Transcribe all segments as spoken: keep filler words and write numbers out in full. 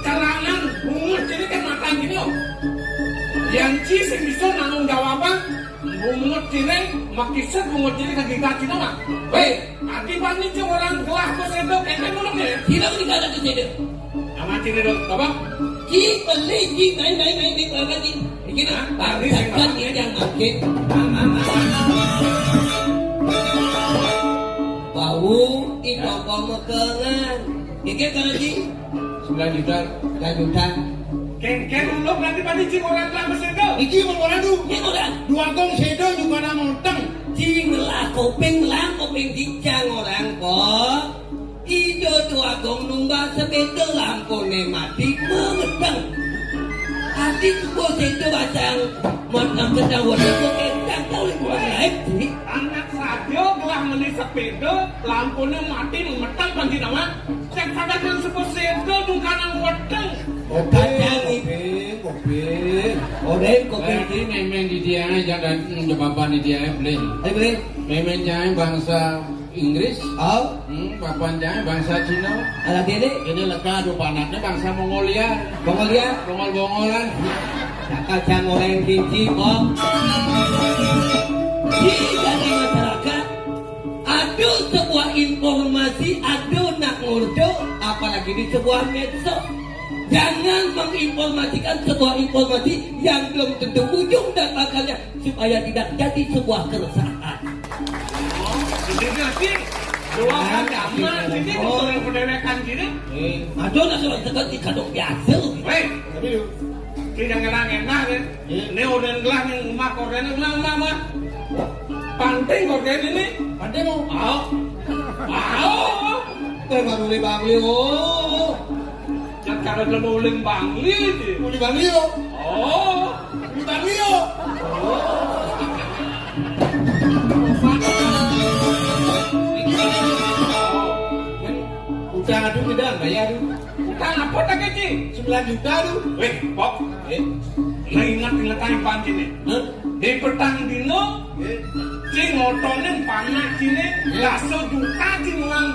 Caranan bungut ciné kan matan ciné, oh. Yén ci sing bisa nanggung jawaban, bungut ciné, makiset bungut ciné ka gigit ciné mah. Wéh, ati bani ci orang gelah ko sédo, kéné muluk ya. Sira mani kada ka sédo. Nama ciné dok, apa? Ci beli, ci main, main, main, main, apa, ci? Iki nih, hah? Baru zakat ini yang makin. Bau, iko kau mekengan. Iki kan, ci? Sembilan juta. Sembilan juta. Kéngkén uluk nanti bani ci orang gelah ko sédo. Iki mau orang tuh. Ini orang. Dua gong sédo juga ada monteng. Ci ngelah kopéng, ngelah kopéng, ci cang orang kok. Ijo dua gong numba sapéda lampuné mati mengeteng. Ati tubuh sédo basang, monteng sedang waduh kok kéncang tau lagi mulai, ci. Anak saja gelah meni sapéda, lampuné mati mengeteng panci nama. Cék sadar nang sepuh sédo dungkanan weteng. Kopéng, kopéng, kopéng. Odéng, kopéng. Berarti mémén di dia aja dan, hmm, jawaban di dia, beli. Ayo, beli. Mémén jahé bangsa Inggris. Oh. Hmm, papan jahé bangsa Cina. Alah, dene. Ini lega adu panaknya bangsa Mongolia. Mongolia. Bongol-bongolan. Cakal cang orang cici, kok. Di jadi masyarakat, ada sebuah informasi, ada nak ngurdo, apalagi di sebuah medsos. Jangan menginformasikan sebuah informasi yang belum tentu ujung dan akhirnya supaya tidak jadi sebuah keresahan. Jadi nanti doakan damai, jadi orang pendewekan gini. Eh, aduh, nak surat tekan di kadok biasa. Wéh, tapi lu. Tidak ngenang enak ya. Iya. Ini orang gelah yang emak korden, emak, emak, emak. Panting korden ini. Panting mau. Mau. Mau. Teh baru di Bangli, oh. Yang cara dia mau uling Bangli aja. Mau di Bangli, oh. Oh. Di Bangli, oh. Oh. Utang aduh tidak bayar aduh. Utang apa tak kecil? Sembilan juta aduh. Wéh, Pok. Eh, nah, ingat-ingat aja panci nih. Hah? Di petang dino, eh, cing otonin panak cine, eh, dasa juta cing uang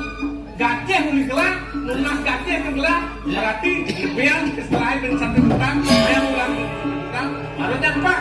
gajah uli gelah, lunas gajah ke gelah, eh, berarti lebihan ke selain dari satu juta, bayar ulang satu juta, baru dapat.